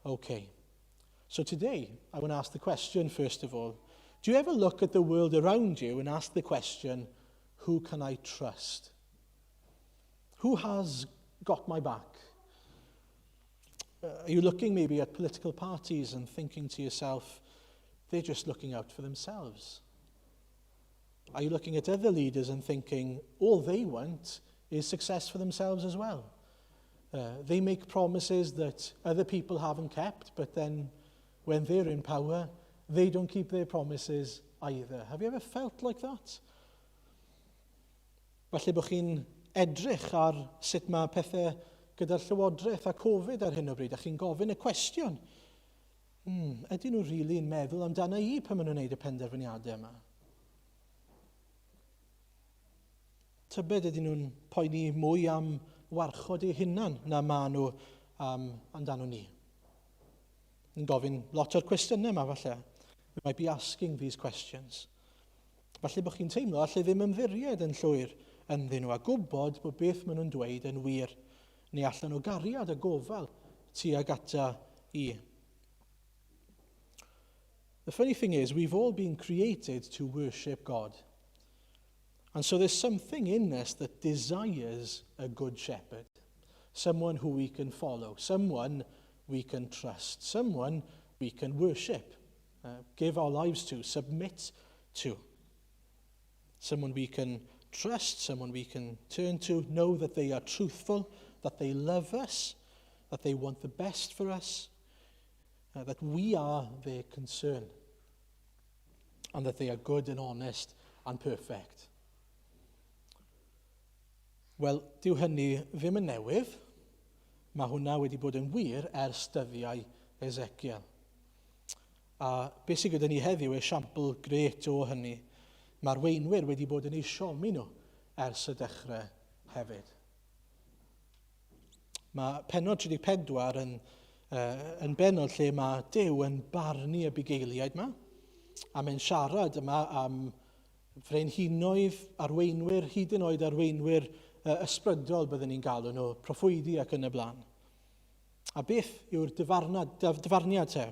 Okay. So today, I want to ask the question, first of all, do you ever look at the world around you and ask the question, who can I trust? Who has got my back? Are you looking maybe at political parties and thinking to yourself, they're just looking out for themselves? Are you looking at other leaders and thinking all they want is success for themselves as well? They make promises that other people haven't kept, but then when they're in power, they don't keep their promises either. Have you ever felt like that? Falle bod chi'n edrych ar sut mae pethau gyda'r llywodraeth a Covid ar hyn o bryd, a chi'n gofyn y cwestiwn, ydyn nhw rili'n really meddwl amdano i pan maen nhw'n gwneud y penderfyniadau yma? Tybed ydyn nhw'n poeni mwy am warchod eu hunan na maen nhw am amdano ni? Yn gofyn lot o'r cwestiynau yma falle. We might be asking these questions. Falle bod chi'n teimlo allai ddim ymddiried yn llwyr ynddyn nhw a gwybod bod beth maen nhw'n dweud yn wir neu allan o gariad a gofal tuag ata i. The funny thing is, we've all been created to worship God. And so there's something in us that desires a good shepherd, someone who we can follow, someone we can trust, someone we can worship, give our lives to, submit to. Someone we can trust, someone we can turn to, know that they are truthful, that they love us, that they want the best for us, that we are their concern, and that they are good and honest and perfect. Wel, dyw hynny ddim yn newydd. Mae hwnna wedi bod yn wir ers dyddiau Ezekiel. A beth sydd gyda ni heddiw esiampl grêt o hynny. Mae'r weinwyr wedi bod yn eu siomi nhw ers y dechrau hefyd. Mae pennod 34 yn, yn bennod lle mae Duw yn barnu y bugeiliaid yma, a mae'n siarad yma am frenhinoedd, arweinwyr, hyd yn oed arweinwyr ysbrydol byddwn ni'n galw nhw, proffwydi ac yn y blaen. A beth yw'r dyfarnad, dyfarniad te?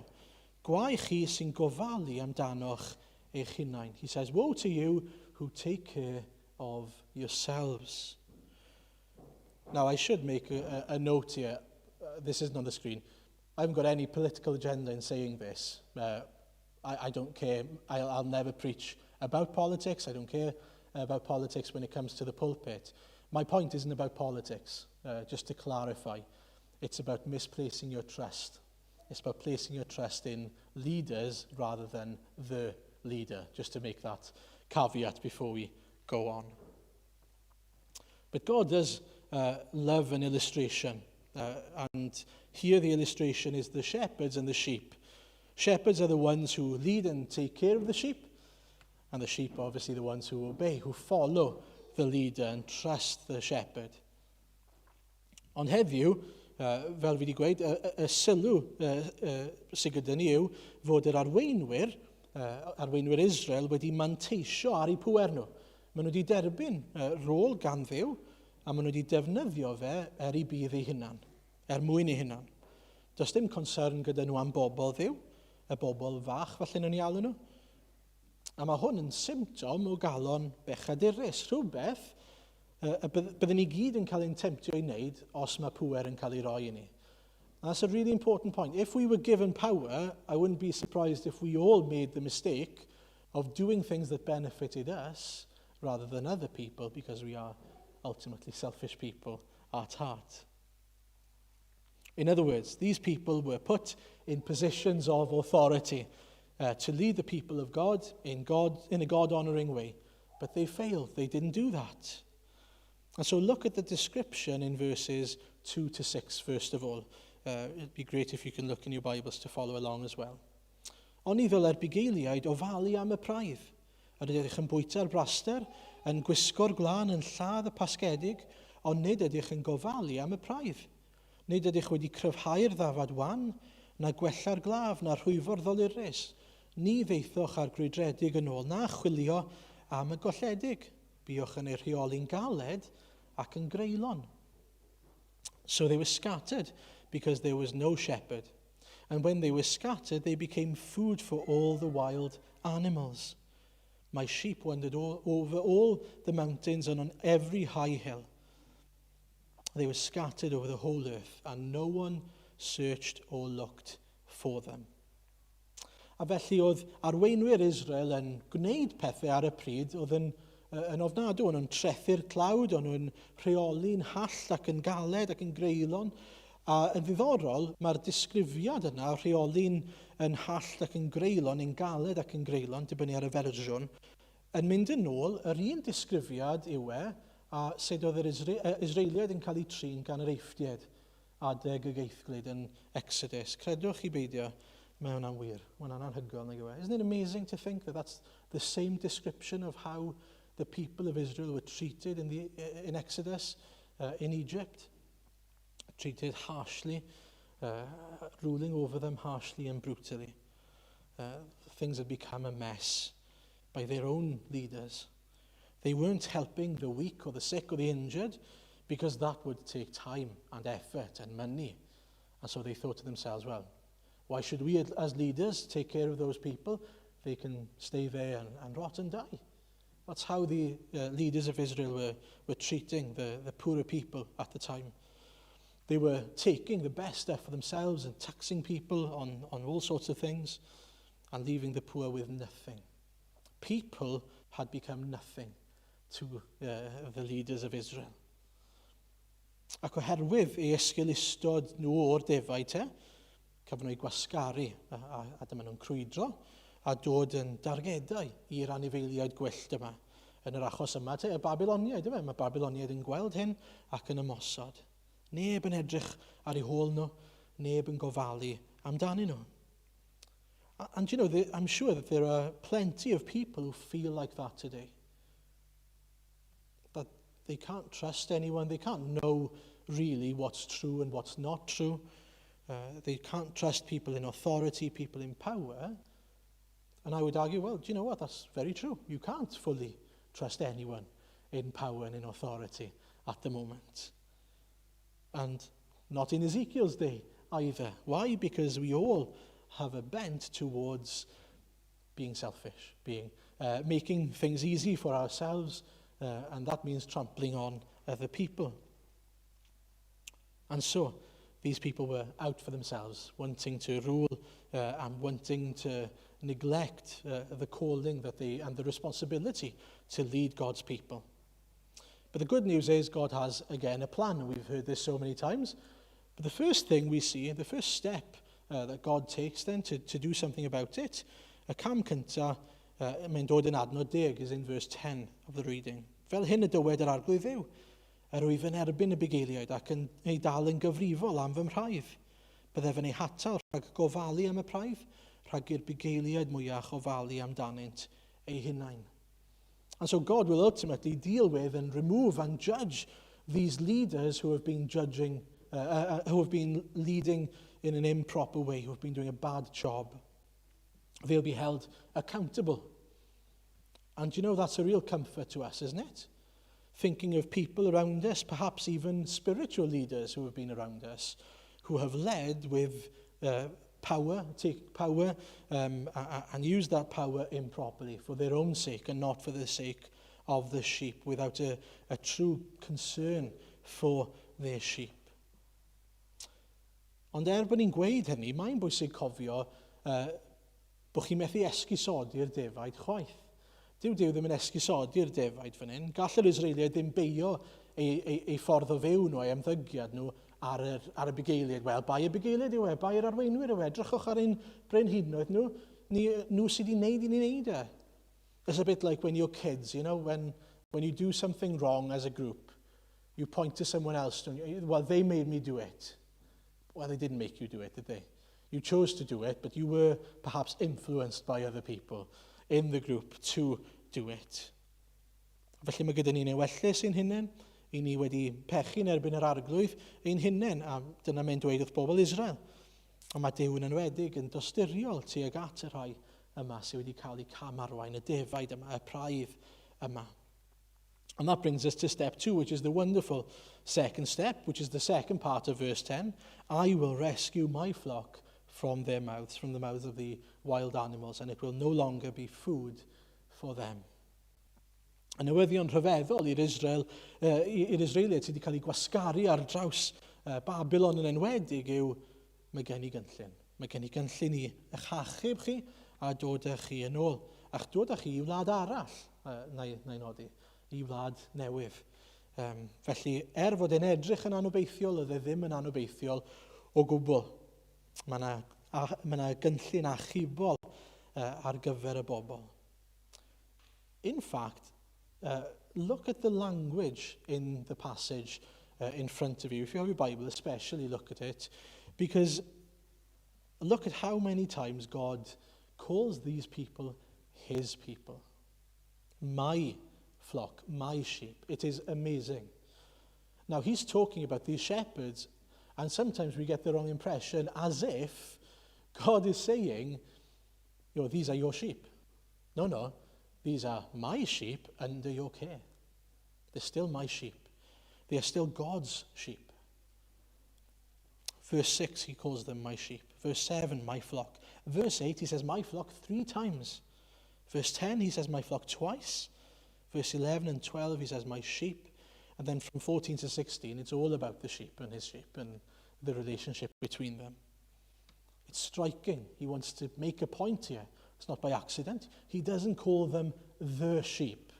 Gwae chi sy'n gofalu amdanoch eich hunain. He says, woe to you who take care of yourselves. Now, I should make a, a, a note here. This isn't on the screen. I haven't got any political agenda in saying this. I, I don't care. I'll, I'll never preach about politics. I don't care about politics when it comes to the pulpit. My point isn't about politics, just to clarify. It's about misplacing your trust. It's about placing your trust in leaders rather than the leader, just to make that caveat before we go on. But God does love an illustration. And here the illustration is the shepherds and the sheep. Shepherds are the ones who lead and take care of the sheep. And the sheep are obviously the ones who obey, who follow the leader and trust the shepherd. Ond heddiw, fel fi wedi gweud, y, y, y sylw sydd gyda ni yw fod yr arweinwyr, arweinwyr Israel wedi manteisio ar eu pŵer nhw. Maen nhw wedi derbyn rôl gan Dduw a maen nhw wedi defnyddio fe er eu budd eu hunan, er mwyn eu hunan. Does dim concern gyda nhw am bobl Dduw, y bobl fach falle nhw'n ei alw nhw. A mae hwn yn symptom o galon bechadurus, rhywbeth y byddwn ni gyd yn cael ein temtio i wneud os mae pŵer yn cael ei roi i ni. And that's a really important point. If we were given power, I wouldn't be surprised if we all made the mistake of doing things that benefited us rather than other people because we are ultimately selfish people at heart. In other words, these people were put in positions of authority to lead the people of God in, God, in a God-honoring way. But they failed. They didn't do that. And so look at the description in verses 2 to 6, first of all. It'd be great if you can look in your Bibles to follow along as well. Oni ddylai'r bugeiliaid ofalu am y praidd. Yr ydych yn bwyta'r braster, yn gwisgo'r gwlân, yn lladd y pasgedig, ond nid ydych yn gofalu am y praidd. Nid ydych wedi cryfhau'r ddafad wan, na gwella'r glaf, na rhwyfo'r ddolurus. Ni ddaethoch â'r grwydredig yn ôl, na chwilio am y golledig. Buoch yn eu rheoli'n galed ac yn greulon. So they were scattered because there was no shepherd. And when they were scattered, they became food for all the wild animals. My sheep wandered over all the mountains and on every high hill. They were scattered over the whole earth, and no one searched or looked for them. A felly oedd arweinwyr Israel yn gwneud pethau ar y pryd oedd yn ofnadw. O'n nhw'n trethu'r tlawd, o'n nhw'n rheoli'n hallt ac yn galed ac yn greulon. A yn ddiddorol, mae'r disgrifiad yna, rheoli'n yn hallt ac yn greulon, yn galed ac yn greulon, dibynnu ar y fersiwn, yn mynd yn ôl, yr un disgrifiad yw e, a sut oedd yr Israeliaid yn cael eu trin gan yr Eifftiaid adeg y geithglyd yn Exodus. Credwch chi beidio, mae hwnna'n wir. Mae hwnna'n anhygoel, nag yw e? Isn't it amazing to think that that's the same description of how the people of Israel were treated in Exodus, in Egypt? Treated harshly, ruling over them harshly and brutally. Things had become a mess by their own leaders. They weren't helping the weak or the sick or the injured because that would take time and effort and money. And so they thought to themselves, "Well, why should we as leaders take care of those people? They can stay there and rot and die." That's how the leaders of Israel were treating the poorer people at the time. They were taking the best stuff for themselves and taxing people on all sorts of things and leaving the poor with nothing. People had become nothing to the leaders of Israel. Ac oherwydd eu esgeulustod nhw o'r defaid te, cafon nhw eu gwasgaru a dyma nhw'n crwydro a dod yn dargedau i'r anifeiliaid gwyllt yma. Yn yr achos yma te, y Babiloniaid, yma. Mae Babiloniaid yn gweld hyn ac yn ymosod. Neb yn edrych ar eu hôl nhw, neb yn gofalu amdanyn nhw. And I'm sure that there are plenty of people who feel like that today. That they can't trust anyone, they can't know really what's true and what's not true. They can't trust people in authority, people in power. And I would argue, well, do you know what? That's very true. You can't fully trust anyone in power and in authority at the moment. And not in Ezekiel's day either. Why? Because we all have a bent towards being selfish, making things easy for ourselves, and that means trampling on other people. And so, these people were out for themselves, wanting to rule and wanting to neglect the calling that they and the responsibility to lead God's people. But the good news is God has, again, a plan. We've heard this so many times. But the first thing we see, the first step that God takes then to do something about it, y cam cyntaf, mae'n dod yn adnod 10, is in verse 10 of the reading. Fel hyn y dywed yr Arglwydd Dduw, yr wyf yn erbyn y bugeiliaid ac yn ei dal yn gyfrifol am fy mhraidd. Byddaf yn eu hatal rhag gofalu am y praidd, rhag i'r bugeiliaid mwyach ofalu amdanynt eu hunain. And so God will ultimately deal with and remove and judge these leaders who have been judging, who have been leading in an improper way, who have been doing a bad job. They'll be held accountable. And that's a real comfort to us, isn't it? Thinking of people around us, perhaps even spiritual leaders who have been around us, who have led with power, take power and use that power improperly for their own sake and not for the sake of the sheep, without a true concern for their sheep. Ond er bod ni'n gweud hynny, mae'n bwysig cofio bod chi'n methu esgusodi'r defaid chwaith. Dyw Duw ddim yn esgusodi'r defaid fan hyn. Gall yr Israeliaid ddim beio ei ffordd o fyw nhw, ei ymddygiad nhw ar y bugeiliaid. Wel, bai y bugeiliaid yw e, bai yr arweinwyr yw e. Edrychwch ar ein brenhinoedd nhw, nhw sydd wedi wneud i ni wneud e. It's a bit like when you're kids, when you do something wrong as a group, you point to someone else, don't you? "Well, they made me do it." Well, they didn't make you do it, did they? You chose to do it, but you were perhaps influenced by other people in the group to do it. Felly mae gyda ni'n ewyllys ein hunain, i ni wedi pechu yn erbyn yr Arglwydd ein hunain, a dyna mae'n dweud wrth bobl Israel. Ond mae Duw yn enwedig yn dosturiol tuag at y rhai yma sydd wedi cael eu camarwain, y defaid yma, y praidd yma. And that brings us to step two, which is the wonderful second step, which is the second part of verse 10. I will rescue my flock from from their mouths, from the mouths of the wild animals, and it will no longer be food for them. Y newyddion rhyfeddol i'r Israel, i'r Israeliaid sydd wedi cael ei gwasgaru ar draws Babylon yn enwedig yw mae gen i gynllun. Mae gen i gynllun i eich hachub chi a dod â chi yn ôl. A'ch dod â chi i wlad arall, na, i, na i nodi, i wlad newydd. Um, felly, er fod e'n edrych yn anobeithiol, oedd e ddim yn anobeithiol o gwbl. Mae yna, mae yna gynllun achubol ar gyfer y bobl. In fact, look at the language in the passage in front of you. If you have your Bible, especially look at it, because look at how many times God calls these people his people. My flock, my sheep. It is amazing. Now, he's talking about these shepherds, and sometimes we get the wrong impression as if God is saying, you know, these are your sheep. No, no, these are my sheep under your care. They're still my sheep. They are still God's sheep. Verse 6, he calls them my sheep. Verse 7, my flock. Verse 8, he says, my flock three times. Verse 10, he says, my flock twice. Verse 11 and 12, he says, my sheep. And then from 14 to 16, it's all about the sheep and his sheep and the relationship between them. It's striking. He wants to make a point here. It's not by accident. He doesn't call them the sheep.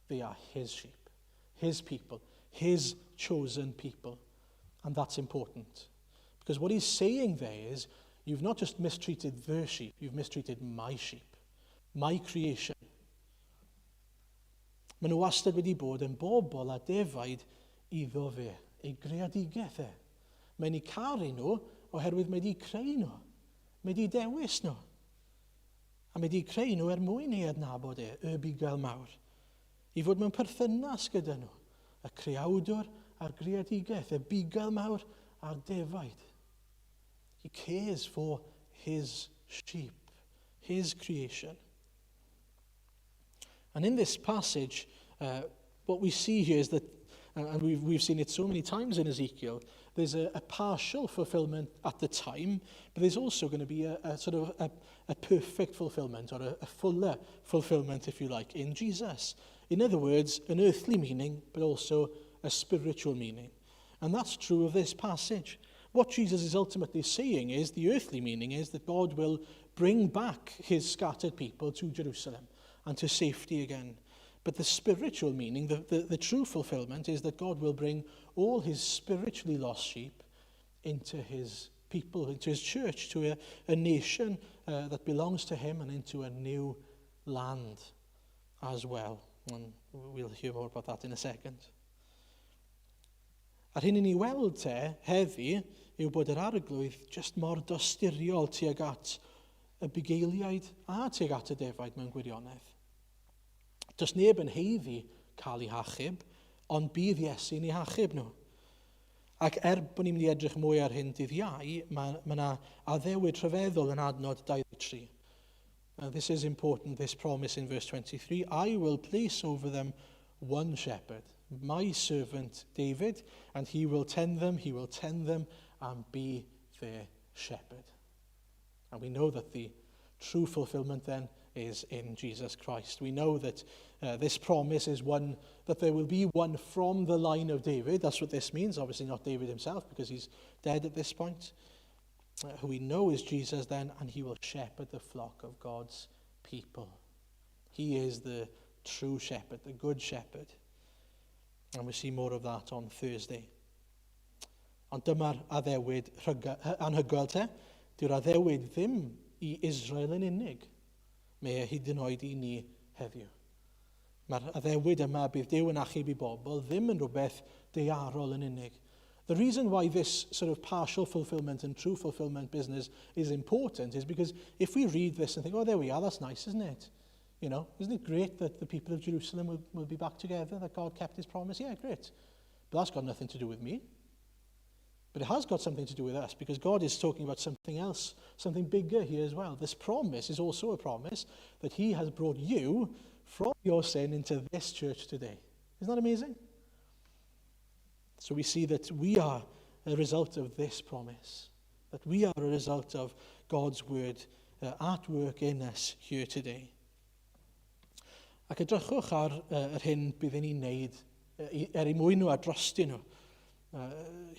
They are his sheep, his people, his chosen people. And that's important. Because what he's saying there is, you've not just mistreated the sheep, you've mistreated my sheep, my creation. Maen nhw wastad wedi bod yn bobl a defaid iddo fe, ei greadigaeth e. Mae'n eu caru nhw oherwydd mae wedi creu nhw. Mae wedi dewis nhw. A mae wedi creu nhw er mwyn ei adnabod e, y bugail mawr. I fod mewn perthynas gyda nhw. Y creawdwr a'r greadigaeth, y bugail mawr a'r defaid. He cares for his sheep, his creation. And in this passage, what we see here is that, and we've seen it so many times in Ezekiel, there's a partial fulfillment at the time, but there's also going to be a sort of a perfect fulfillment, or a fuller fulfillment, if you like, in Jesus. In other words, an earthly meaning, but also a spiritual meaning. And that's true of this passage. What Jesus is ultimately saying is, the earthly meaning is that God will bring back his scattered people to Jerusalem and to safety again. But the spiritual meaning, the true fulfillment, is that God will bring all his spiritually lost sheep into his people, into his church, to a nation that belongs to him and into a new land as well. And we'll hear more about that in a second. A'r hyn i ni weld te heddi yw bod yr arglwydd just mor dosturiol tuag at y bugeiliaid a tuag at y defaid mewn gwirionedd. Does neb yn haeddu cael ei hachub, ond bydd Iesu'n ei hachub nhw. Ac er bod ni'n mynd i edrych mwy ar hyn dydd Iau, mae yna addewid rhyfeddol yn adnod 23. Now this is important, this promise in verse 23. I will place over them one shepherd, my servant David, and he will tend them, he will tend them and be their shepherd. And we know that the true fulfillment then is in Jesus Christ. We know that this promise is one, that there will be one from the line of David. That's what this means. Obviously not David himself, because he's dead at this point. Who we know is Jesus then, and he will shepherd the flock of God's people. He is the true shepherd, the good shepherd. And we'll see more of that on Thursday. Ond dyma'r addewid anhygoel te. Dyw'r addewid ddim i Israel yn unig. Mae e hyd yn oed i ni heddiw. Mae'r addewid yma bydd Duw yn achub i bobl ddim yn rhywbeth daearol yn unig. The reason why this sort of partial fulfillment and true fulfillment business is important is because if we read this and think, oh, there we are, that's nice, isn't it? Isn't it great that the people of Jerusalem will be back together, that God kept his promise? Yeah, great. But that's got nothing to do with me. But it has got something to do with us, because God is talking about something else, something bigger here as well. This promise is also a promise that he has brought you from your sin into this church today. Isn't that amazing? So we see that we are a result of this promise. That we are a result of God's word at work in us here today. Ac edrychwch ar yr hyn bydd ni'n neud er eu mwyn nhw a drostyn nhw.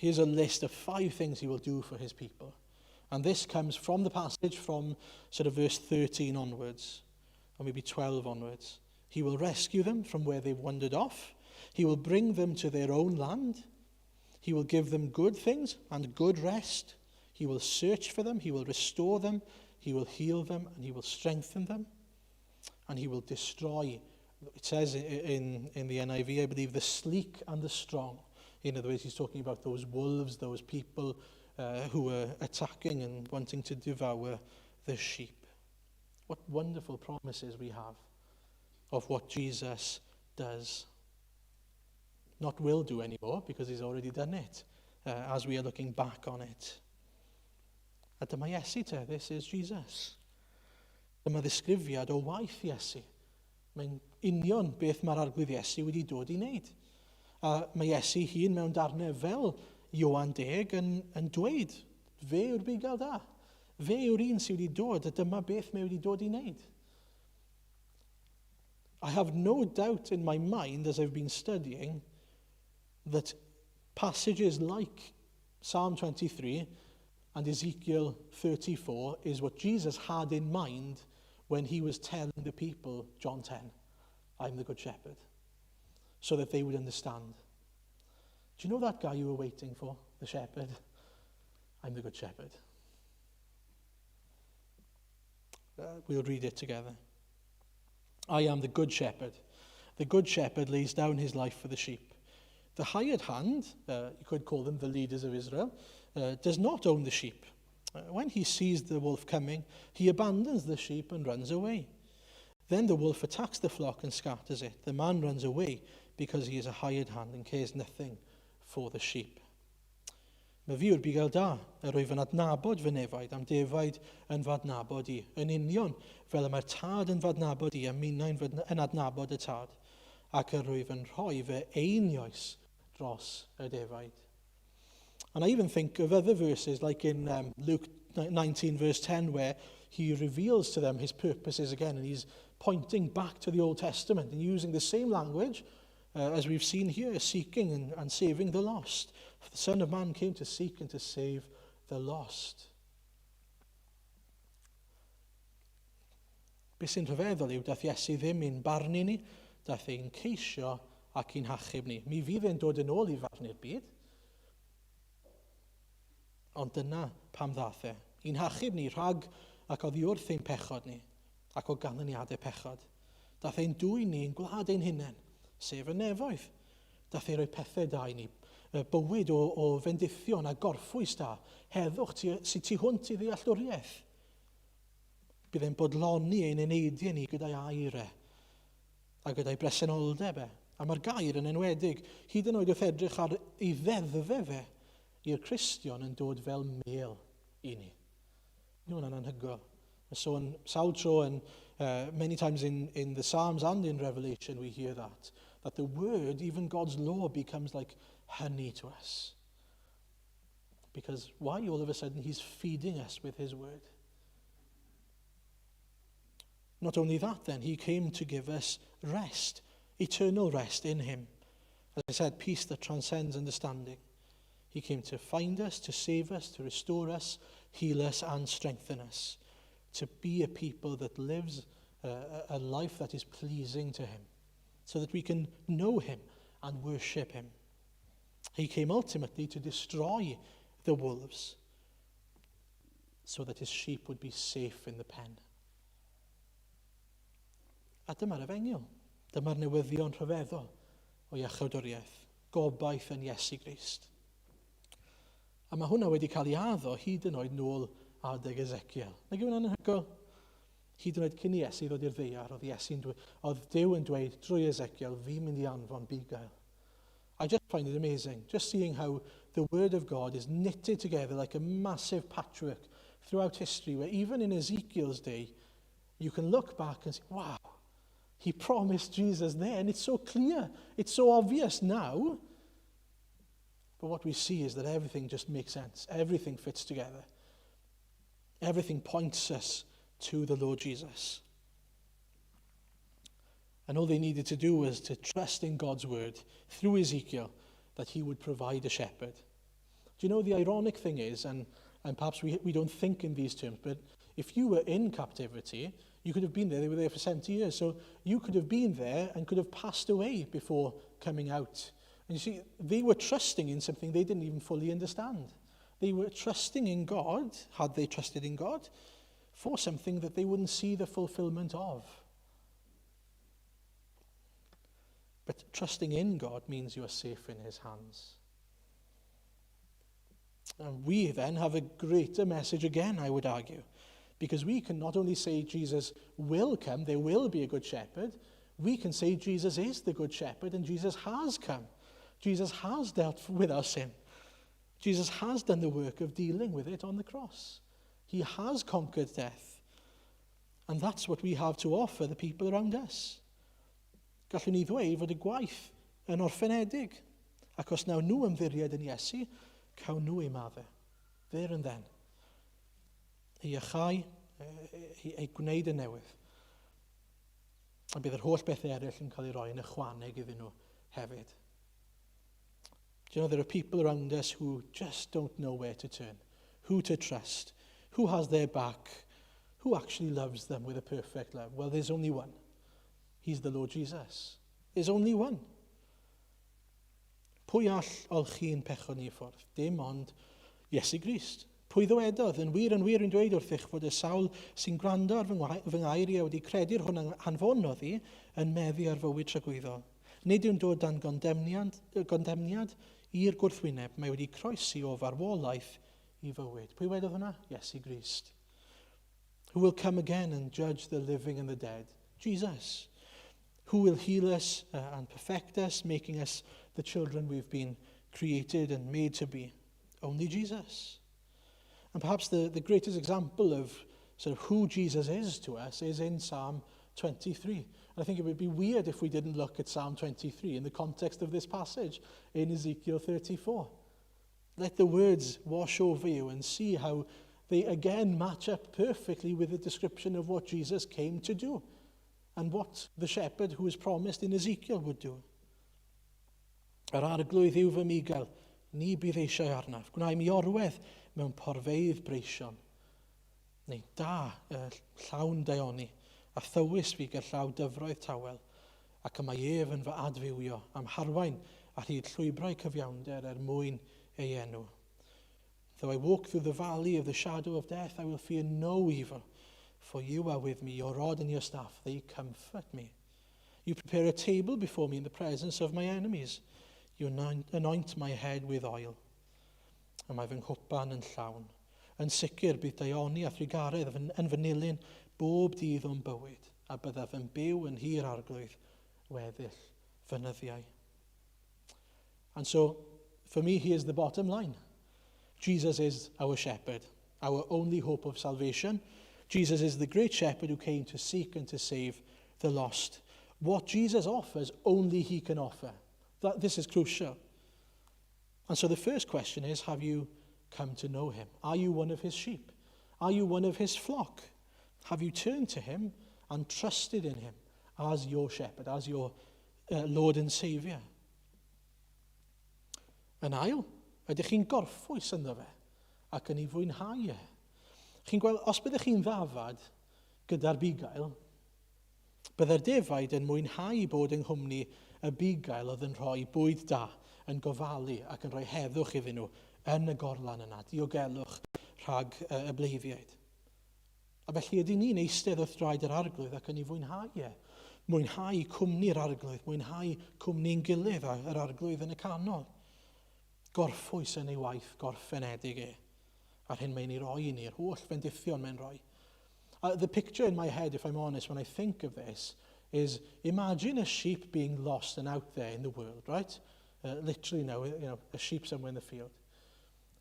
Here's a list of five things he will do for his people. And this comes from the passage from sort of verse 13 onwards, or maybe 12 onwards. He will rescue them from where they've wandered off. He will bring them to their own land. He will give them good things and good rest. He will search for them. He will restore them. He will heal them and he will strengthen them. And he will destroy, it says in the NIV, I believe, the sleek and the strong. In other words, he's talking about those wolves, those people who were attacking and wanting to devour the sheep. What wonderful promises we have of what Jesus does. Not will do anymore, because he's already done it, as we are looking back on it. A dyma Iesu te, this is Jesus. Dyma ddisgrifiad o waith Iesu. Mae'n union beth mae'r Arglwydd Iesu wedi dod i wneud. A mae Iesu hun mewn darnau fel Ioan 10 yn dweud, fe yw'r bugail da. Fe yw'r un sydd wedi dod, a dyma beth mae wedi dod i wneud. I have no doubt in my mind as I've been studying that passages like Psalm 23 and Ezekiel 34 is what Jesus had in mind when he was telling the people, John 10, "I'm the good shepherd," so that they would understand. Do you know that guy you were waiting for, the shepherd? I'm the good shepherd. We'll read it together. I am the good shepherd. The good shepherd lays down his life for the sheep. The hired hand, you could call them the leaders of Israel, does not own the sheep. When he sees the wolf coming, he abandons the sheep and runs away. Then the wolf attacks the flock and scatters it. The man runs away because he is a hired hand and cares nothing for the sheep. Mae fi yw'r bugail da, yr wyf yn adnabod fy nefaid, a'm defaid yn fy adnabod i, yn union fel y mae'r Tad yn fy adnabod i, a minnau'n yn adnabod y Tad, ac yr wyf yn rhoi fy einioes dros y defaid. And I even think of other verses like in Luke 19 verse 10, where he reveals to them his purposes again, and he's pointing back to the Old Testament and using the same language as we've seen here, seeking and saving the lost. For the Son of Man came to seek and to save the lost. Be sy'n rhyfeddol yw, dath Iesu ddim i'n barnu ni, dath e'n ceisio ac i'n hachub ni. Mi fydd e'n dod yn ôl i farnu'r byd, ond dyna pam ddath e. I'n hachub ni rhag ac oddi wrth ein pechod ni, ac o ganlyniadau pechod. Dath e'n dwyn ni i'n gwlad ein hunain, sef y nefoedd. Dath e roi pethau da i ni, bywyd o fendithion a gorffwys da, heddwch sydd tu hwnt i ddealltwriaeth. Bydd e'n bodloni ein eneidiau ni gyda'i air e, a gyda'i bresenoldeb e. A mae'r gair yn enwedig, hyd yn oed wrth edrych ar ei ddeddfe fe, i'r Cristion yn dod fel mêl i ni. Yw hwnna'n anhygoel? Mae sôn sawl tro yn, many times in the Psalms and in Revelation we hear that the word, even God's law, becomes like honey to us. Because why? All of a sudden he's feeding us with his word. Not only that then, he came to give us rest, eternal rest in him. As I said, peace that transcends understanding. He came to find us, to save us, to restore us, heal us and strengthen us. To be a people that lives a life that is pleasing to him, so that we can know him and worship him. He came ultimately to destroy the wolves, so that his sheep would be safe in the pen. A dyma'r efengyl. Dyma'r newyddion rhyfeddol o iachawdwriaeth. Gobaith yn Iesu Grist. A mae hwnna wedi cael ei addo hyd yn oed nôl adeg Ezekiel. Nag yw hwnna'n anhygoel? Hyd yn oed cyn i Iesu ddod i'r ddaear, oedd Duw yn dweud drwy Ezekiel, fi'n mynd i anfon bugail. I just find it amazing, just seeing how the word of God is knitted together like a massive patchwork throughout history, where even in Ezekiel's day, you can look back and say, wow, he promised Jesus there, and it's so clear, it's so obvious now. But what we see is that everything just makes sense. Everything fits together. Everything points us to the Lord Jesus. And all they needed to do was to trust in God's word through Ezekiel that he would provide a shepherd. Do you know the ironic thing is, and perhaps we don't think in these terms, but if you were in captivity, you could have been there, they were there for 70 years, so you could have been there and could have passed away before coming out. And you see, they were trusting in something they didn't even fully understand. They were trusting in God, had they trusted in God, for something that they wouldn't see the fulfillment of. But trusting in God means you are safe in his hands. And we then have a greater message again, I would argue. Because we can not only say Jesus will come, there will be a good shepherd, we can say Jesus is the good shepherd and Jesus has come. Jesus has dealt with our sin. Jesus has done the work of dealing with it on the cross. He has conquered death. And that's what we have to offer the people around us. Gallwn ni ddweud fod y gwaith yn orffenedig. Ac os nawn nhw ymddiried yn Iesu, cawn nhw eu maddau. There and then. Eu iachau, eu gwneud yn newydd. A bydd yr holl bethau eraill yn cael ei roi yn ychwaneg iddyn nhw hefyd. Do you know, there are people around us who just don't know where to turn, who to trust, who has their back, who actually loves them with a perfect love. Well, there's only one. He's the Lord Jesus. There's only one. Pwy all olchi'n pechod ni i ffwrdd? Dim ond Iesu Grist. Pwy ddywedodd? Yn wir yn dweud wrthych fod y sawl sy'n gwrando ar fy ngair i a wedi credu'r hwn anfonodd fi yn meddu ar fywyd tragwyddol. Nid yw'n dod dan gondemniad, gondemniad i'r gwrthwyneb, mae wedi croesi o farwolaeth i fywyd. Pwy wedodd hwnna? Iesu Grist. Who will come again and judge the living and the dead? Jesus. Who will heal us and perfect us, making us the children we've been created and made to be? Only Jesus. And perhaps the greatest example of sort of who Jesus is to us is in Psalm 23. And I think it would be weird if we didn't look at Psalm 23 in the context of this passage in Ezekiel 34. Let the words wash over you and see how they again match up perfectly with the description of what Jesus came to do and what the shepherd who was promised in Ezekiel would do. Yr Arglwydd yw fy mugail, ni bydd eisiau arnaf. Gwna i mi orwedd mewn porfeydd breision. Neu da, llawn daioni, a thywys fi gerllaw dyfroedd tawel, ac y mae ef yn fy adfywio a'm harwain ar hyd llwybrau cyfiawnder er mwyn ei enw. Though I walk through the valley of the shadow of death, I will fear no evil, for you are with me, your rod and your staff, they comfort me. You prepare a table before me in the presence of my enemies. You anoint my head with oil. A mae fy nghwpan yn llawn. Yn sicr bydd daioni a thrugaredd yn fy nilyn bob dydd o'm bywyd, a byddaf yn byw yn nhŷ'r Arglwydd weddill fy nyddiau. And so, for me, here's the bottom line. Jesus is our shepherd, our only hope of salvation. Jesus is the great shepherd who came to seek and to save the lost. What Jesus offers, only he can offer. This is crucial. And so the first question is, have you come to know him? Are you one of his sheep? Are you one of his flock? Have you turned to him and trusted in him as your shepherd, as your Lord and Saviour? Yn ail, ydych chi'n gorffwys ynddo fe ac yn ei fwynhau e? Chi'n gweld, os byddech chi'n ddafad gyda'r bugail, byddai'r defaid yn mwynhau bod yng nghwmni y bugail oedd yn rhoi bwyd da, yn gofalu ac yn rhoi heddwch iddyn nhw yn y gorlan yna, diogelwch rhag y bleiddiaid. A felly ydy ni'n eistedd wrth draed yr Arglwydd ac yn ei fwynhau e. Mwynhau cwmni'r Arglwydd, mwynhau cwmni'n gilydd a yr Arglwydd yn y canol. Gorffwys yn ei waith gorffenedig e. A'r hyn mae'n ei roi i ni, yr holl fendithion mae'n rhoi. The picture in my head, if I'm honest, when I think of this, is imagine a sheep being lost and out there in the world, right? Literally now, a sheep somewhere in the field.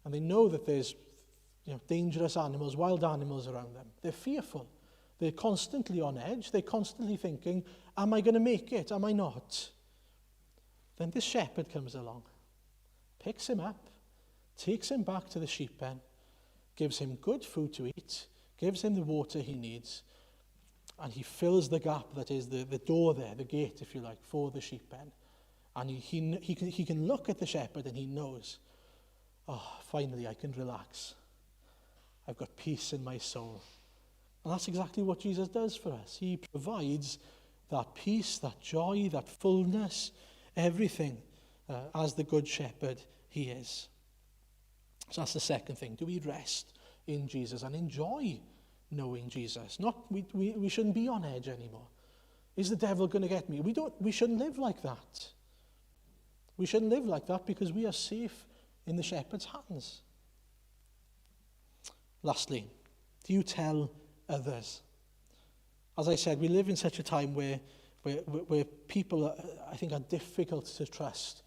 And they know that there's dangerous animals, wild animals around them. They're fearful. They're constantly on edge. They're constantly thinking, "Am I going to make it? Am I not?" Then this shepherd comes along, picks him up, takes him back to the sheep pen, gives him good food to eat. Gives him the water he needs, and he fills the gap that is the, the door there, the gate, if you like, for the sheep pen. And he, he, he, can, he can look at the shepherd and he knows, oh, finally I can relax. I've got peace in my soul. And that's exactly what Jesus does for us. He provides that peace, that joy, that fullness, everything uh, as the good shepherd he is. So that's the second thing. Do we rest in Jesus and enjoy knowing Jesus? Not, we, we, we shouldn't be on edge anymore. Is the devil going to get me? We, don't, we shouldn't live like that. We shouldn't live like that because we are safe in the shepherd's hands. Lastly, do you tell others? As I said, we live in such a time where, where, where people, are, I think, are difficult to trust.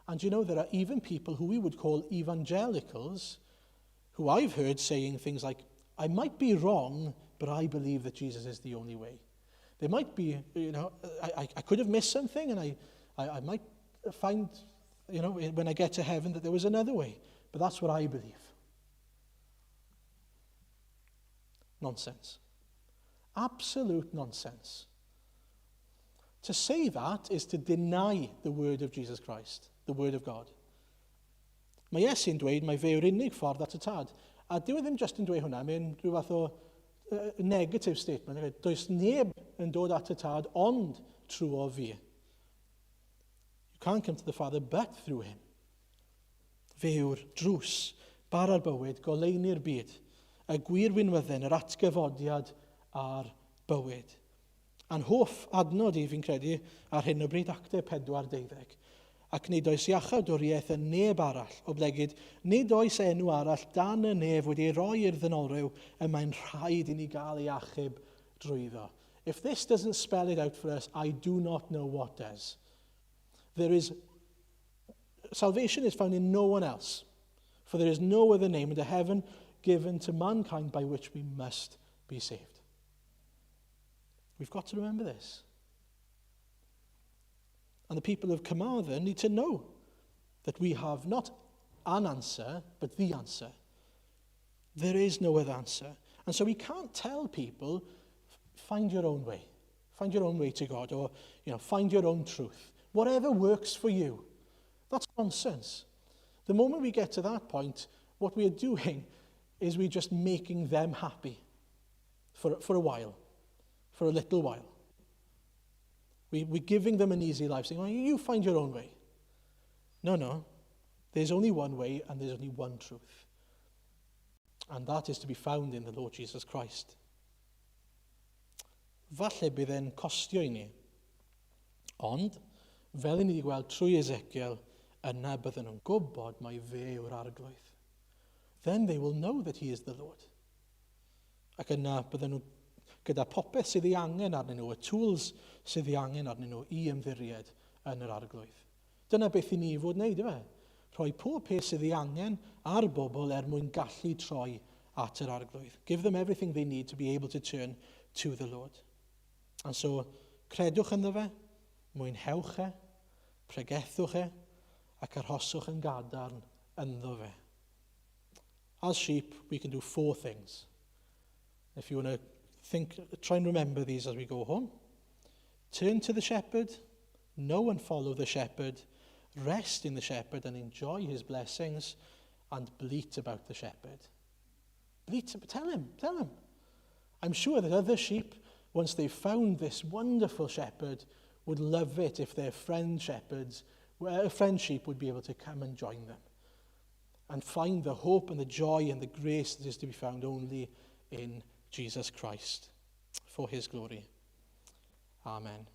And you know, there are even people who we would call evangelicals who I've heard saying things like, I might be wrong, but I believe that Jesus is the only way. There might be, you know, I, I could have missed something and I, I, I might find, you know, when I get to heaven that there was another way. But that's what I believe. Nonsense. Absolute nonsense. To say that is to deny the word of Jesus Christ, the word of God. Mae Iesu'n dweud mai fe yw'r unig ffordd at y tad. A dyw e ddim just yn dweud hwnna, mae'n rhyw fath o uh, negative statement. Does neb yn dod at y tad ond trwy fi. You can't come to the Father but through him. Fe yw'r drws, bara'r bywyd, goleuni'r byd, y gwir winwydden, yr atgyfodiad a'r bywyd. A'n hoff adnod i fi'n credu ar hyn o bryd actau 4.12. Ac nid oes iachawdwriaeth yn neb arall, oblegid nid oes enw arall dan y nef wedi ei roi i'r ddynolryw y mae'n rhaid i ni gael ei achub drwyddo. If this doesn't spell it out for us, I do not know what does. There is salvation is found in no one else, for there is no other name under heaven given to mankind by which we must be saved. We've got to remember this. And the people of Carmarthen need to know that we have not an answer, but the answer. There is no other answer. And so we can't tell people, find your own way. Find your own way to God, or you know, find your own truth. Whatever works for you. That's nonsense. The moment we get to that point, what we are doing is we're just making them happy for, for a while, for a little while. We, we're giving them an easy life, saying, well, you find your own way. No, no. There's only one way and there's only one truth. And that is to be found in the Lord Jesus Christ. Falle bydd e'n costio i ni. Ond, fel i ni wedi gweld trwy Ezekiel, yna bydden nhw'n gwybod mai fe yw'r arglwydd. Then they will know that he is the Lord. Ac yna bydden nhw gyda popeth sydd ei angen arnyn nhw, y tools sydd ei angen arnyn nhw i ymddiried yn yr arglwydd. Dyna beth i ni fod wneud, yfe? Rhoi pob peth sydd ei angen ar bobl er mwyn gallu troi at yr arglwydd. Give them everything they need to be able to turn to the Lord. And so, credwch ynddo fe, mwynhewch e, pregethwch e, ac arhoswch yn gadarn ynddo fe. As sheep, we can do four things. If you want to think, try and remember these as we go home. Turn to the shepherd, know and follow the shepherd, rest in the shepherd and enjoy his blessings, and bleat about the shepherd. Bleat, tell him, tell him. I'm sure that other sheep, once they've found this wonderful shepherd, would love it if their friend shepherds, friend sheep would be able to come and join them and find the hope and the joy and the grace that is to be found only in Jesus Christ for his glory. Amen.